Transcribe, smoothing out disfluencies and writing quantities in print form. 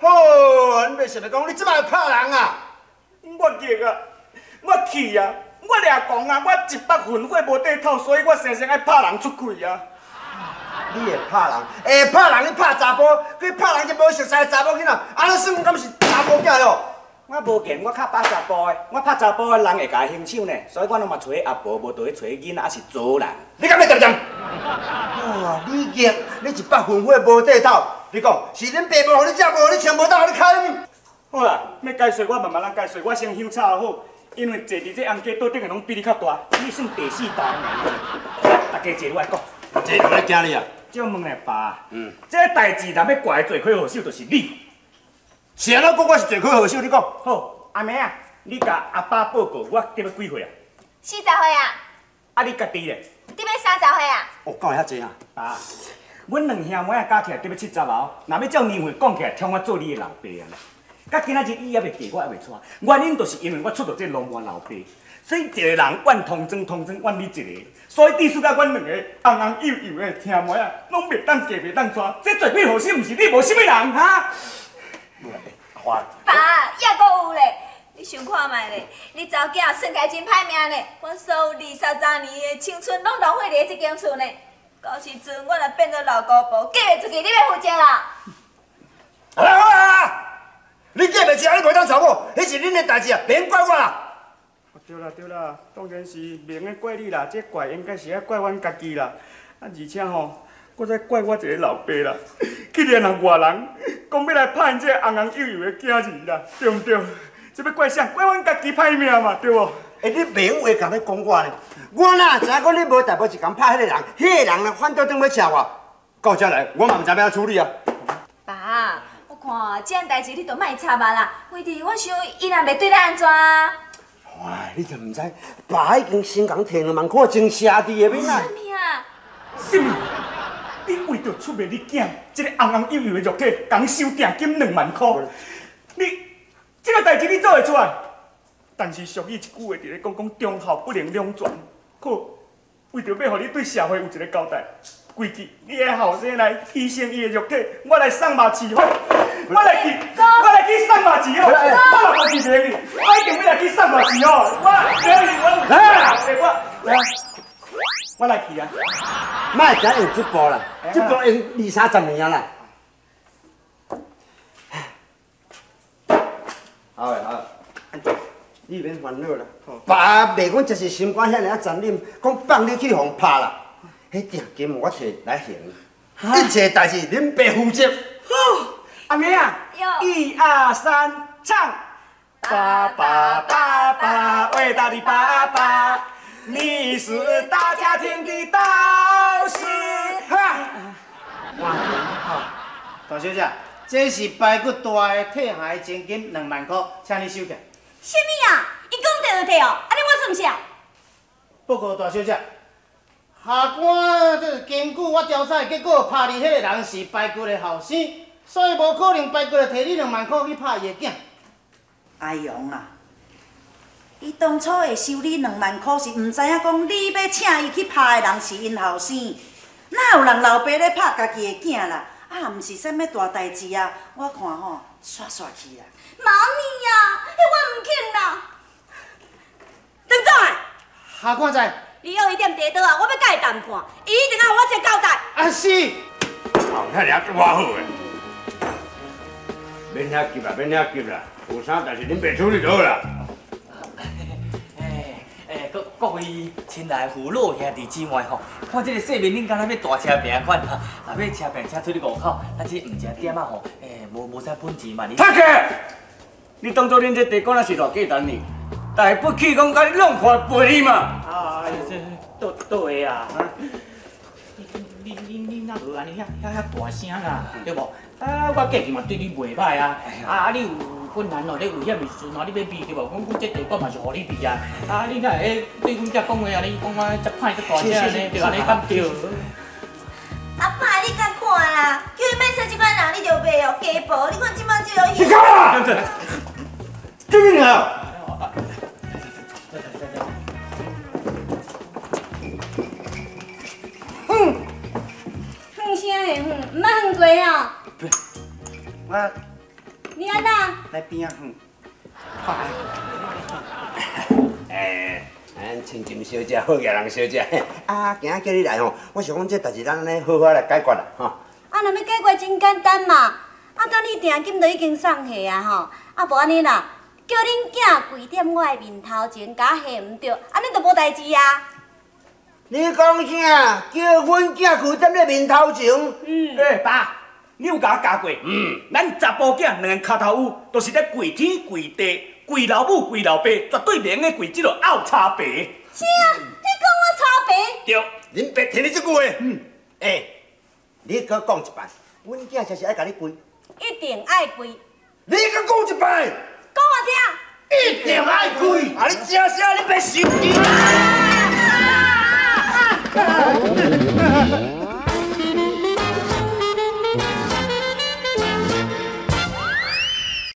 好，你袂想欲讲，你這擺會拍人啊？我激啊，我氣啊，我掠狂啊，我一腹恨火無地透，所以我生生愛拍人出氣啊！你會拍人，會拍人，你拍查埔，去拍人就無熟似的查某囡仔，按呢算敢是查某囝喲？我無見，我較拍查埔的，我拍查埔的人會共還手呢，所以我攏嘛揣阿婆，無就去揣囡仔，抑是查人。你敢欲恬恬？哇！你激，你一腹恨火無地透，你講是恁爸無予你食，無予你穿，無當予你牽。好啦，欲解說我慢慢仔解說，我先休吵好，因為坐佇這紅家桌頂的攏比你較大，你算第四大爾。大家坐落來講。坐落來驚你啊！借問咧爸，這代誌若欲怪罪魁禍首，就是你。是按怎講我是罪魁禍首？你講。好，阿妹啊，你共阿爸報告，我得欲幾歲啊？ 40歲啊。啊，你家己咧？得欲30歲啊。哦，敢會遐濟啊？爸，阮兩兄妹仔加起來得欲70哦，若欲照年歲講起來，創我做你的老爸啊啦。到今仔日伊猶未嫁，我猶未娶，原因就是因為我出著這浪漫老爸，所以一個人怨通庄，通庄怨你一個，所以致使到阮兩個尪尪幼幼的兄妹仔，攏袂當嫁，袂當娶，這罪魁禍首毋是你，無啥物人哈？爸，猶閣有咧，你想看覓咧？你查某囝算起來真歹命呢，阮所有23年的青春攏浪費佇這間厝呢。到時陣我若變做老姑婆，嫁袂出去，你欲負責啦？好啦好啦，你嫁袂出去，你袂當娶某，彼是恁的代誌啊，免怪我啦。對啦對啦，當然是袂用怪你啦，這怪應該是愛怪阮家己啦。啊，而且吼，閣再怪我一個老爸啦，去聯絡外人，講欲來拍𪜶這個尪尪幼幼的囝兒啦，對毋對？這欲怪啥？怪阮家己歹命嘛，對無？欸，你袂用話共咧講我呢？我哪知影講你無代無誌共拍彼個人，彼個人呢反倒轉欲捙我，到遮來我嘛毋知欲按怎處理啊。爸，我看這項代誌你就莫插啊啦，為著我想伊若袂對咱按怎啊？哇，你就毋知，爸已經先共提兩萬箍錢寫佇下面啦。啥物啊？啥物？你為著出賣你囝這個尪尪幼幼的肉體，共收定金2萬箍，你這個代誌你做會出來？但是俗語一句話佇咧講講忠孝不能兩全，好，為著欲予你對社會有一個交代，規矩你的後生來犧牲伊的肉體，我來送肉飼好，我來去，我來去送肉飼好，我若無是袂去，我一定欲來去送肉飼好，我，我，我，我來去啊！莫只用這步啦，這步用二三十年啊啦。好的，好的，你免煩惱啦。爸袂講這是心肝遐爾仔殘忍，講放你去予人拍啦。彼定金我提來還，一切代誌恁爸負責。好，阿妹啊，一二三，唱。爸爸爸爸，偉大的爸爸，你是大家庭的導師。哈，好，大小姐，這是排骨大的退還錢金2萬箍，請你收起。啥物啊？伊講提就提哦，按呢我算啥？報告大小姐，下官這根據我調查的結果，拍你彼個人是排骨的後生，所以無可能排骨會提你兩萬箍去拍伊的囝。阿勇啊，伊當初會收你兩萬箍，是毋知影講你欲請伊去拍的人是𪜶後生，哪有人老爸咧拍家己的囝啦？啊，毋是啥物大代誌啊！我看吼，煞煞去啦。媽咪啊，彼我毋肯啦。陳總啊，下官在。你約伊踮茶桌啊，我欲佮伊談判，伊一定愛予我一個交代。啊是。哦，遐爾足偌好的，免遐急啦，免遐急啦，有啥代誌恁爸處理就好啦。各位親愛父老兄弟姊妹吼，看這個世面恁敢若欲大車病款，若欲車病車出去路口，咱這毋食點仔吼，無啥本錢嘛。你踢你當作恁這地管仔是偌簡單呢？大不起講共你弄破玻璃嘛？啊，這倒倒會啊？你哪無按呢遐遐遐大聲啦，對無？啊，我過去嘛對你袂歹啊，啊你有困難哦，你危險的時陣哦，你欲避對無？阮這地管嘛是予你避啊，啊你哪會對阮遮講話啊？你講啊遮歹遮大聲按呢，對按呢敢對？阿爸，你敢看啦？叫伊莫找這款人，你就袂哦，家暴！你看這擺這你干嘛？救命啊！嗯，远啥会远？毋捌远过哦。我你按怎？來邊仔哼。欸，咱千金小姐，好額人小姐，啊，今仔叫你來吼，我想講這代誌咱按呢好好來解決啦，吼。啊，若欲解決真簡單嘛，啊，等你訂金就已經送貨啊吼，啊，無按呢啦，叫恁囝跪踮我的面頭前，共我下毋著，按呢就無代誌啊。你講啥？叫阮囝跪踮你面頭前？嗯。欸，爸，你有共我教過？嗯。咱查埔囝兩个跤頭趺，就是咧跪天跪地。跪老母跪老爸，絕對袂用得跪這个拗柴爸。啥？你講我柴爸？對，恁爸聽你這句話。嗯。欸，你閣講一擺，阮囝就是愛共你跪。一定愛跪。你閣講一擺。講我聽。一定愛跪。啊！你食啥？你別生氣。